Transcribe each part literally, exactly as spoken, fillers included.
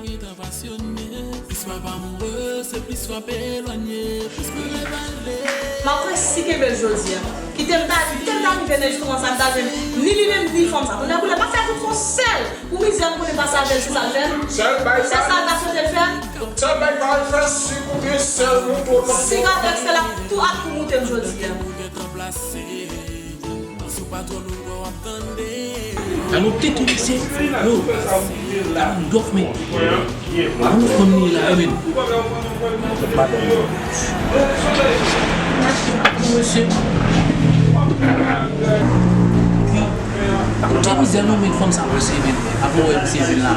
Gentan pasyone. Plis w ap amoure, se plis w ap elwanye, plis mwen revale. M ap resi kenbe l jodi a. Kite m ta, kite m ta rive nan enstriman sa, m ta jwenn ni li menm ni fanm sa. Tonnè boule, pa fè tout son sèl. Pou mizè m konnen pase avè l, se sa l fè. Sèl bay. Se sa l ta swete l fè. Sèl bay pa l fè, si koute sèl mouton nan. Sik avèk sèl ap tou, ap tou moute m jodi a. Pou gentan plase. Ann nou tete mesye. Yo. Ann dòf men. Ann fanm li la, men. Mesye. Ki mizè nou met fanm sa pase, men. Apre wè misye vin la.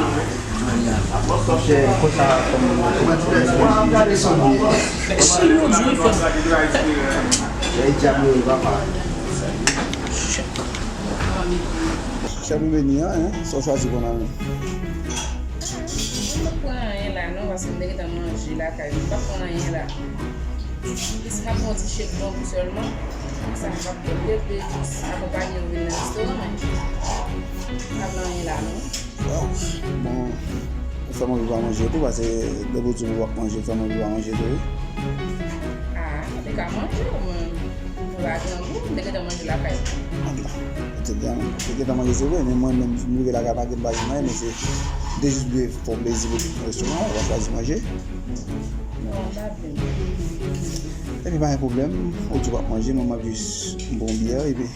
Monchè, konsa, kòm, kòman di, kòman di, men si yo di fanm. Lè dyab yo, papa. Chèf nou vini an, hein? Sa w chwazi pou nan men? M p ap pran anyen la non, paske m te gentan manje lakay mwen. M p ap pran anyen la. Jis m ap pran yon ti chèk bambou sèlman. Konsa m ap byen bebe, jis akonpaye yo vin nan restoran, men m p ap pran anyen la non. Ah, bon, ou fè m anvi pa manje tou, paske depi w di m ou p ap manje, ou fè m anvi pa manje tou, wi. Ah, ou te ka manje, ou menm. Ou pa grangou, m te gentan manje lakay. Ah, bon. Ou te gentan, ou te gentan manje, se vre, men mwen menm, m rive lakay, pa gen, pa gen anyen, men se, m te jis vle fè w plezi pou restoran, ou pa chwazi manje. Non, m pa vle. Epi pa gen pwoblèm, ou di w p ap manje, mwen m ap jis, m pran yon byè, epi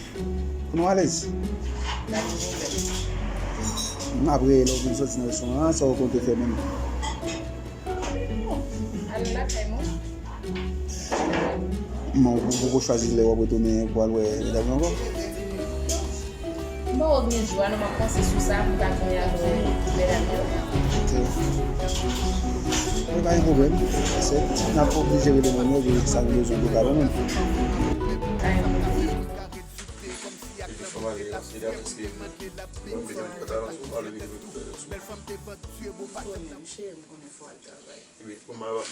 Pou nou alèz. Apre, lè w vin soti nan restoran an, sa w konte fè menm? Al lakay mwen. Men w poko chwazi lè w ap retounen pou al wè medam yo ankò? M poko gen jou a non, m ap panse sou sa, m ta tounen al wè medam yo. Ok. Wi, pa gen pwoblèm. Se, n ap oblije rele moun yo, epi sa nou bezwen pou ka ban nou. Pa gen pwoblèm. Epi fò m ale, paske la, paske mwen mete yon pantalon sou, m ale mete yon pantalon sou. Konnen, m cheri, m konnen fò al travay. Epi, bon, m ap.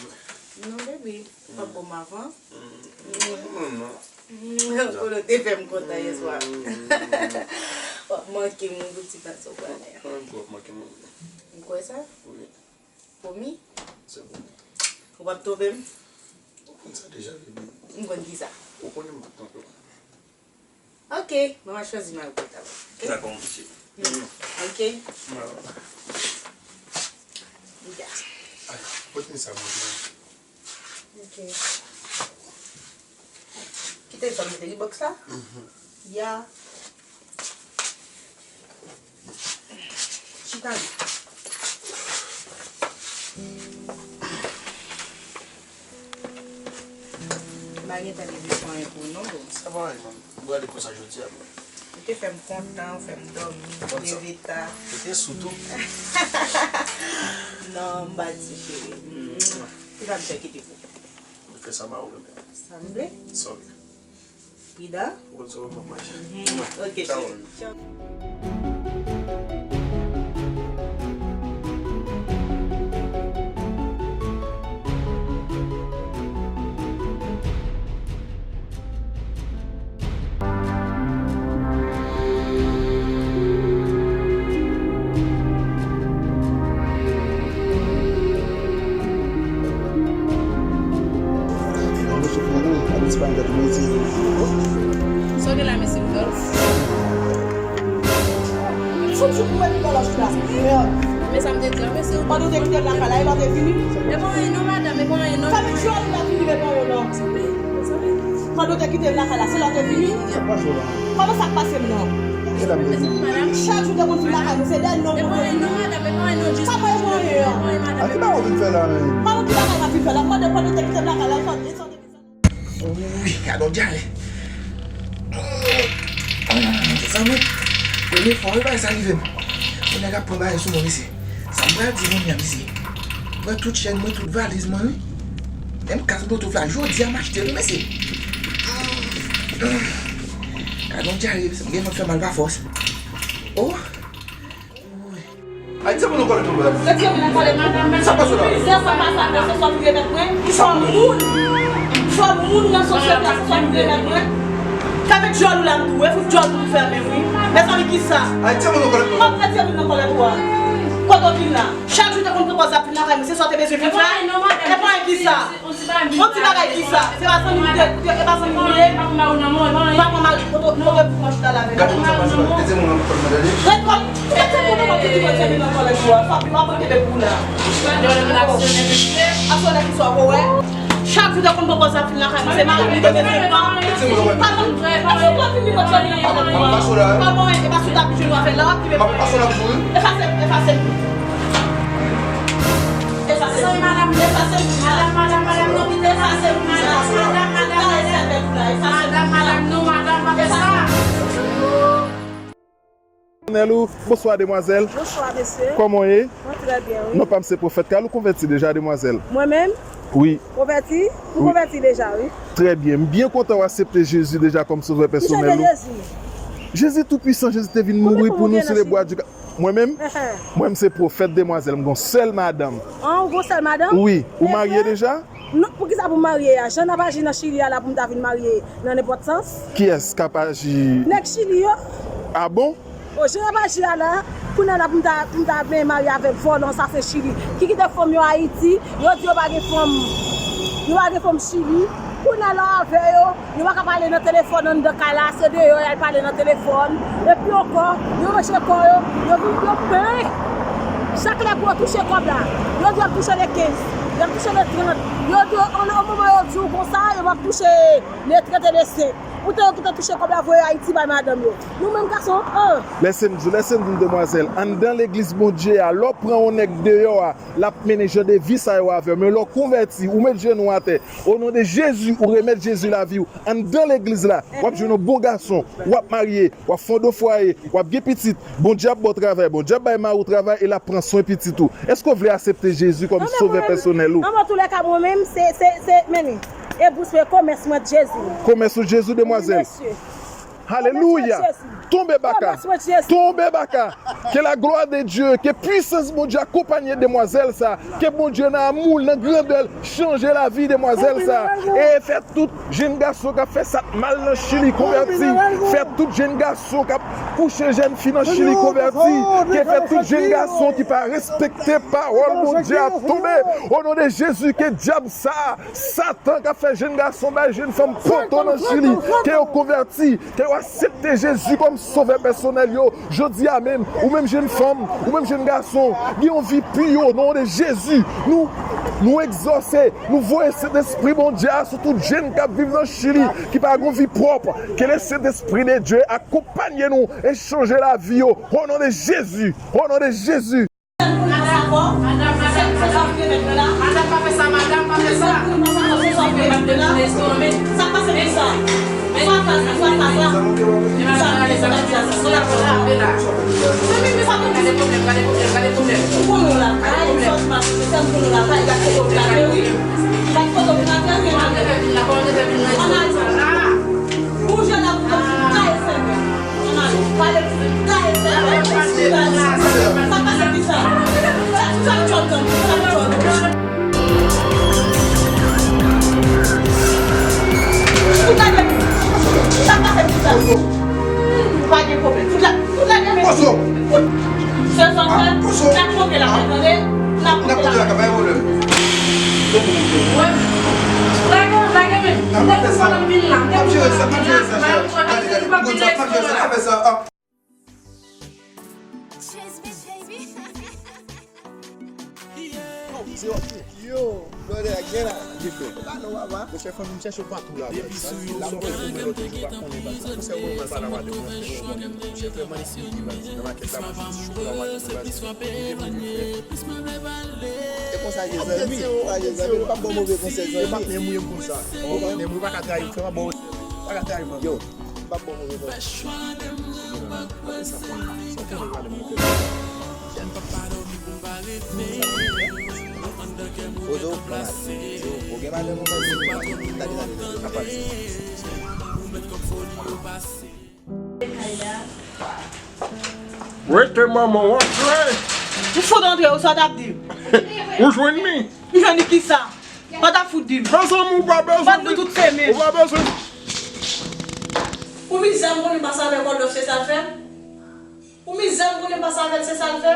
Non, baby, ou p ap bon avan. Non, non. Konnen w te fè m kontan yè swa. W ap manke m wi pou ti pase w pale a. Ou ap manke m. Ou kwè sa? Wi. Pwomi? Se pwomi. Ou p ap twonpe m? Ou konn sa deja, baby. M konn kisa? Ou konnen m p ap twonpe w. Ok, mwen m a chwazi mari pou w ta wè. Ok? Dakò, mon chéri. Ok. Ya. Ay, pote sa mwen. Ok. Kite sa mete Reebok sa? Ya. Chita la. M pa gentan leve pran anyen pou ou non, boo. Sa pa anyen, man. M prale konsa jodi a, man. Ou te fè m kontan, ou fè m dòmi, m leve ta. Ou te sou tou. Non, m pa di, cheri. Ki sa m fè ki te pou? Ou fè sa ba ou menm. Sa m vle? Sa w vle. Pridan. Ou konn sa w ap mache. Mhm. Ok, cheri. Tchaw. Sa w gen la, mesye Rudolph? Fouti pou wè Rudolph la. Mèd. Men sa m te di a, mesye Rudolph. Pandan w te kite m lakay la, e lè w te vini? E pa anyen non, madanm, e pa anyen non. Sa vle di w la vini, e pa anyen non. Mezanmi, mezanmi. Pandan w te kite m lakay la, se lè w te vini? Kòman sa k pase m nan? Chak jou te konn vin lakay nou, se dèyè non pou te vini. Kòman e pa anyen an? Ak ki bagay w vin fè la menm? Madanm, ki bagay m ap vin fè la? Pandan, pandan w te kite m lakay la, e sa w te vin fè? Wi, gad yon dyare. Mezanmi, premye fwa wi bagay sa rive m. Yon nèg ap pran bagay sou mwen, mesye. Sa m pral di moun nan, mesye? Pran tout chèn mwen, tout valiz mwen, wi. Menm kas Bluetooth la, jodi a m achte l, wi, mesye. Gad yon dyare, mesye, m gen fè mal pa fòs. Oh! Ay, tire moun nan kòlèt tou, madanm. Retire moun nan kòlèt, madanm. Sa pase la? Se sa pa sa, se sa pou remèt mwen. Ki sa? Fò moun. Fò moun nan sosyete a, se sa pou remèt mwen. Ka met djòl ou la, m tou, e fout djòl pou m fèmen, wi. Mezanmi, ki sa? Ay, tire moun nan kòlèt tou. Kòm retire moun nan kòlèt ou a. Kote w vin la? Chak jou te konn pran pòz ap vin lakay mwen, se sa w te bezwen vin fè? E pa anyen ki sa? On ti bagay ki sa? Se pa zanmi m te, te, e pa zanmi m te ye? M pa pran mari w nan men w, e pa anyen. M pa pran mari, kote, kote pou mwen chita la avè w? Gade kòman sa pase, mete moun nan kòl mwen, tande? Ret kòl, mete moun nan kòl, mete moun nan kòl, mete moun nan kòl, mete moun nan kòl. Aksyonè ki swa, ou wè? Chak jou te konn pran pòz ap vin lakay mwen, se mari m te bezwen pran. Pa konn, pa konn, pa konn vin li pran chòt nan kòl mwen. Kòman, e pa sou tapi jenou avè l la, w ap kite. Efase m, efase m. Efase m. Madanm, madanm, madanm, madanm, non, kite efase m. Madanm, madanm, madanm, madanm, madanm, non, madanm, pa fè sa. Nèl ou, bonswa, demwazèl. Bonswa, mesye. Kòman w ye? Mwen trè byen, wi. Non pa m se Pwofèt Kal, ou konvèti deja, demwazèl? Mwen menm? Wi. Konvèti? M konvèti deja, wi. Trè byen. M byen kontan w aksepte Jezi deja kòm sovè pèsonèl ou. Jezi? Jezi toupwisan, Jezi te vin mouri pou nou sou lebwa di Ka-, mwen menm? Mwen menm se Pwofèt, demwazèl, m gon sèl madanm. An, ou gon sèl madanm? Wi. Ou marye deja? Non, poukisa pou m marye a? Jan n ap aji nan Chili a la pou m ta vin marye nan nenpòt sans? Kiyès k ap aji? Nèg Chili yo. A bon? O, jan y ap aji a la, kounye a la pou m ta, pou m ta benyen marye avèk vòlò, sa se Chili. Ki kite fanm yo Ayiti, yo di yo pa gen fanm, yo pa gen fanm Chili. Kounye a la avè yo, yo pa ka pale nan telefòn anndan kay la, se deyò y al pale nan telefòn. Epi ankò, yo ranje kò yo, yo vin yo plen. Chak lè pou yo touche kòb la, yo di y ap touche le kenz, y ap touche le trant. Yo di, o, o moman yo di w konsa, yo p ap touche le trant e le senk. Poutan yo kite touche kòb la voye Ayiti bay madanm yo. Nou menm gason, an. Lèse m di w, lèse m di w, demwazèl, anndan legliz Bondye a, lè w pran yon nèg deyò a, l ap mennen jan de vi sa yo avè w. Men lè w konvèti, ou met jenou w atè, o non de Jezi, ou remèt Jezi lavi w, anndan legliz la, w ap jwenn yon bon gason, w ap marye, w ap fonde yon fwaye, w ap gen pitit, Bondye ap ba w travay, Bondye ap bay mari w travay e l ap pran swen pitit ou. Èske w vle aksepte Jezi kòm sovè pèsonèl ou? An, antoulèka, mwen menm, se, se, se, men li. E bous mwen, komès mwen Jezi. Komès ou Jezi, demwazèl. Wi, mesye. Alelouya. Komès mwen Jezi. Tonbe baka. Komès mwen Jezi. Tonbe baka. Que la gloire de Dieu, que puissance Bondye akonpanye demwazèl sa. Ke Bondye nan amou l, nan grandè l, chanje lavi demwazèl sa. E fè tout jèn gason k ap fè sa k mal nan Chili konvèti. Fè tout jèn gason k ap kouche jèn fi nan Chili konvèti. Ke fè tout jèn gason ki pa respekte pawòl Bondye a tonbe. O non de Jezi, ke dyab sa, Satan k ap fè jèn gason bay jèn fanm poto nan Chili, ke yo konvèti, ke yo aksepte Jezi kòm sovè pèsonèl yo. Jodi a menm, ou menm jèn fanm, ou menm jèn gason, gen yon vi pi o non de Jezi. Nou, nou egzòse, nou voye Sentespri Bondye a sou tout jèn k ap viv nan Chili, ki pa gen yon vi pwòp. Ke le Sentespri de Dye akonpanye nou e chanje lavi yo. O non de Jezi, o non de Jezi. Madanm, madanm, madanm, madanm, madanm, pa fè sa, madanm, pa fè sa. Sa k pase pou sa? Sa k pase pou sa? Sa k pase pou sa? Gade pwoblèm, gade pwoblèm, gade pwoblèm. Ou konnen w lakay, ou sot mache, se sèl m konnen w lakay, gade kote w vin ateri. Gade kote w vin ateri, ann ale. Ann ale. Bouje la pou w sot sou kay sèvè. Ann ale. Pale pou kay sèvè. Sa k pase ki sa? Sa, sa k jòt nan, sa k jòt. Ou gade, sa k pase ki sa? Pa gen pwoblèm. Fout la, fout la gen men. Fout. Se sa fè, n ap monte la, tande? N ap monte la. N ap monte la, pa gen pwoblèm. Lage, lage men. N ap fè sa. N ap jere sa, n ap jere sa, cheri. Gade, gade. Konn sa, n ap jere sa, n ap fè sa. Yo, brother, gen la. Gen fè. Pa non, papa. Monchè, fanmi m chèche w patou la. Depi sou yo, sou yo, mwen toujou pa konnen bagay sa. Konsèy mwen pral pale avè w, monchè, monchè, vrèman, li sou ki baz. Nan makèt la, machin chou la, machin baz. E konsa, je zanmi, konsa, je zanmi, m p ap ba w move konsèy, zanmi. E patnè m, wi, m konn sa. Patnè m, wi, pa ka trayi m, frè, m ap ba w, pa ka trayi m, zanmi. Yo, m p ap ba w move konsèy. Ozo, yo, ou gen madanm ou konn se, tande, tande, tande, pa pale. Rete manman w antre. M fout antre, ou sa w t ap di? Ou jwenn li? M jwenn li kisa? Pa ta fout di m. Mezanmi, ou pa bezwen. Bat nou tout femen. Ou pa bezwen. Pou mizè m konnen pase avèk Odòf, se sa l fè? Pou mizè m konnen pase avè l, se sa l fè?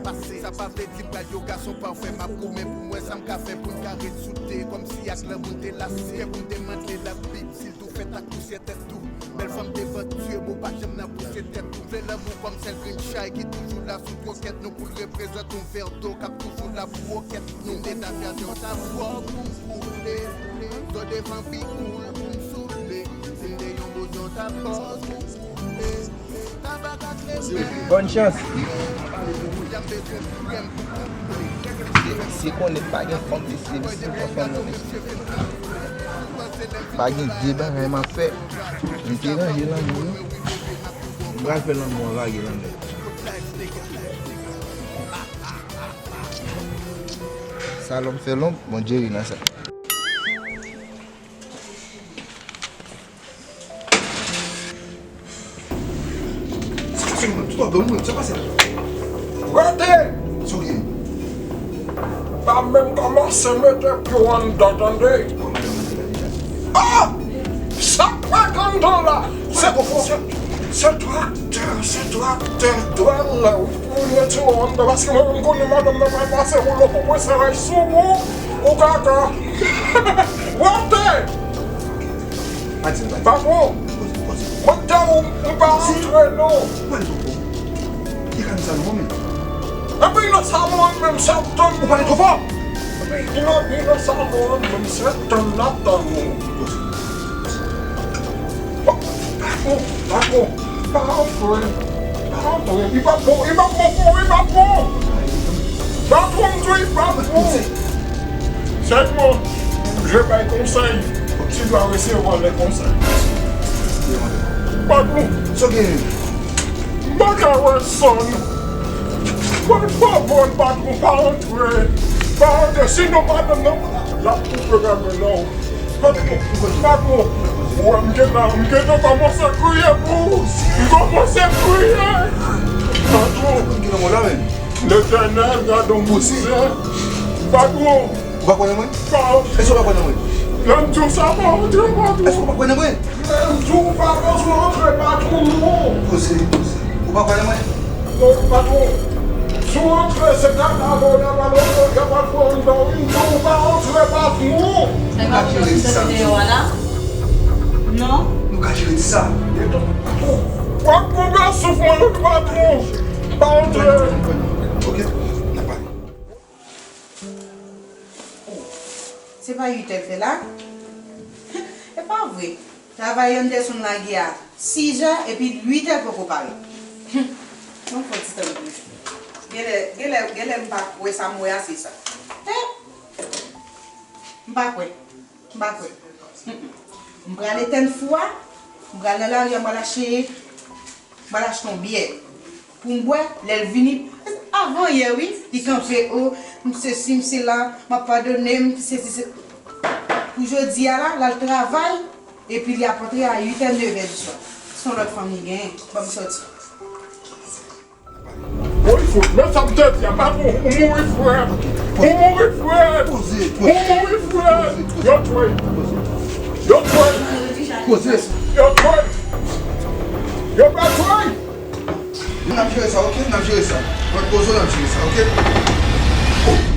pase. Sa pa vle di m pral yon gason pafè, m ap goumen pou m wè sa m ka fè pou n ka ret soude, kòmsi ak lanmou n te lase. Kè pou n te mande Labib si l tou fèt ak pousyè tèt tou. Bèl fanm devan Dye, bon pa janm nan pouse tèt tou. Vle lanmou kòm sèl grenn chay ki toujou la sou twokèt nou, pou l reprezante yon vè do k ap toujou la pou wokèt nou. Li te ta fè yon ta fò pou m koule, do devan bikoul pou m soule. Li te yon boujon ta pòz pou m koule. Bonne chance. Si konnen pa gen fanm, li se li se fanm nan men. Pa gen de bagay m ap fè. M te ranje lanmou wi. M pral fè lanmou an vage nan nèt. Sa lòm fè lòm, Bondye ri nan sa. Sa pase mwen, tout ap dòmi mwen, sa pase la. Rete! Sa w gen? Pa menm kòmanse mete pye w anndan, tande. Ah! Sa k fèt anndan la? Se, se, se traktè, se traktè, dwèl la, wi, pou mete w anndan, paske mwen menm konnen madanm nan pral pase woulo pou mwen, se rèy sou ou, ou kaka. Rete! Pa di sa, pa di sa. Patwon, mwen te di w, m pa antre non. Ou pale twò fò. Ki kalm sa non, men? Epi nan salon an menm, se ap tann nou. Ou pale twò fò. Epi nan, epi nan salon an menm, se ap tann, n ap tann nou. Patwon, patwon, pa antre. Pa antre. Li p ap bon, li p ap bon pou ou, li p ap bon. Patwon, m di w, li p ap bon. Sèlman, je bay konsèy, tu dois recevoir les conseils. Patwon. Sa w gen? M pa ka wè sòn. Patwon, patwon, pa antre. Pa antre, sinon madanm nan, l ap koupe gagòl la. Patwon, patwon. Ou wè m gentan, m gentan kòmanse kriye pou ou. M kòmanse kriye. Patwon. Letènèl, gade yon bousè. Patwon. Ou pa kwè nan mwen? Èske w pa kwè nan mwen? Lè m di w sa, pa antre, patwon. Èske w pa kwè nan mwen? Lè m di w pa bezwen antre, patwon, non. Poze, poze. Ou pa kwè nan mwen? Non, patwon. Si w antre, se kadav ou y ap al, y ap al pran anndan, wi. M di w pa antre, patwon. Nou ka jere ti sa. Non? Nou ka jere ti sa. Patwon. W ap koupe souf mwen, wi, patwon. Pa antre. Ok, n ap pale. Se pa uit è l fè la? E pa vre. Travay Anderson lage a sis è epi uit è l poko pare. Bon, fò ti tan toujou. Genlè, genlè, genlè m pa kwè sa m wè a se sa. Eh! M pa kwè. M pa kwè. Mm, mm. M pral etèn fou a. M pral nan lari a, m pral achte M al achte yon byè pou m bwè, lè l vini, avan yè wi, li kanpe, o, m sesi, m sela, m ap padone m, sesi, se, pou jodi a la, l al travay, epi li ap antre a uit è, nèf è di swa. Se yon lòt fanm li genyen, ban m sòti. Woy, fout, men sa m te di a, patwon, ou mouri frèt, ou mouri frèt, ou mouri frèt, yo twey, yo twey, yo twey, yo pa twey. N ap jere sa, oke? N ap jere sa. Mwen poze w, n ap jere sa, oke?